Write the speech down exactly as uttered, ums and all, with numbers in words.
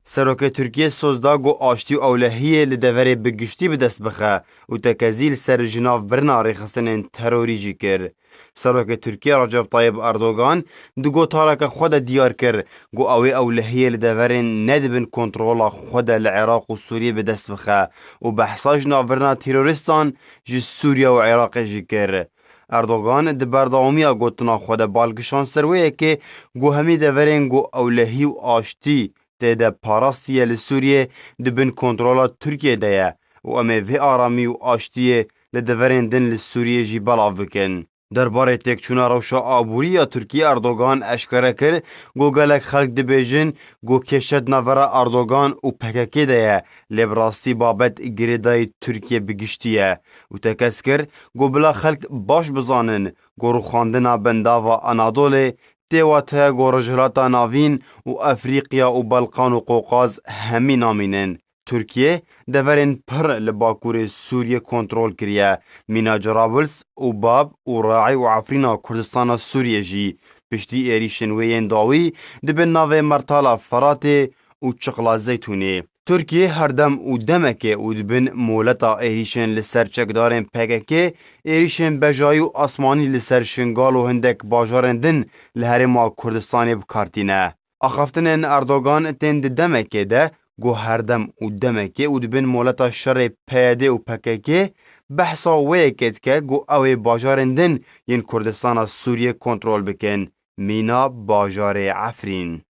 Serokê Tirkiyê soz da ku aştî û ewlehiyê li deverê bi giştî bi dest bixe û tekezî li ser jinavbirina rêxistinên terorî jî kir. Serokê Tirkiyê Recep Tayyip Erdogan di gotareke xwe de diyar kir ku ew ê ewlehiyê li deverên ne di bin kontrola xwe de li Iraq û Sûriyê bi dest bixe û behsa jinavbirina terorîstan ji Sûriye û Iraqê jî kir. Erdogan di berdewamiya gotina xwe de bal kişand ser wê yekê ku hemî deverên ku ewlehî û aştî tê de parastiye li Sûriyê di bin kontrola Tirkiyê de ye û em ê vê aramî û aştiyê li deverên din li Sûriyê jî belav bikin. Derbarê têkçûna rewşa aborî ya Tirkiyê Erdogan eşkere kir ku gelek xelk dibêjin ku kêşe di navbera Erdogan û P K K de ye, lê bi rastî babet girêdayî Tirkiyê bi giştî ye û tekez kir ku bila xelk baş bizanin ku rûxandina bendava Anadolê tê wateya ku Rojhilata Navîn û Efrîqya û Balqan û Qoqaz hemî namînin. Tirkiye deverên pir li bakurê Sûriyê kontrol kiriye, mîna Cerablus û Bab û Raî û Efrîna Kurdistana Sûriyê jî. Piştî êrîşên wê yên dawî di bin navê Mertala Feratê û Çiqla Zeytûnê. Tirkiye her dem û demekê û di bin moleta êrîşên li ser çekdarên P K K, êrîşên bejayî û asmanî li ser Şingal û hindek bajarên din li Herêma Kurdistanê bi kar tîne. Axaftinên Erdogan tên di demekê de ku her dem û demekê û di bin moleta şerê P Y D û P K K behsa wê yekê dike ku ew ê bajarên din yên Kurdistana Sûriyê kontrol bikin, mîna bajarê Efrîn.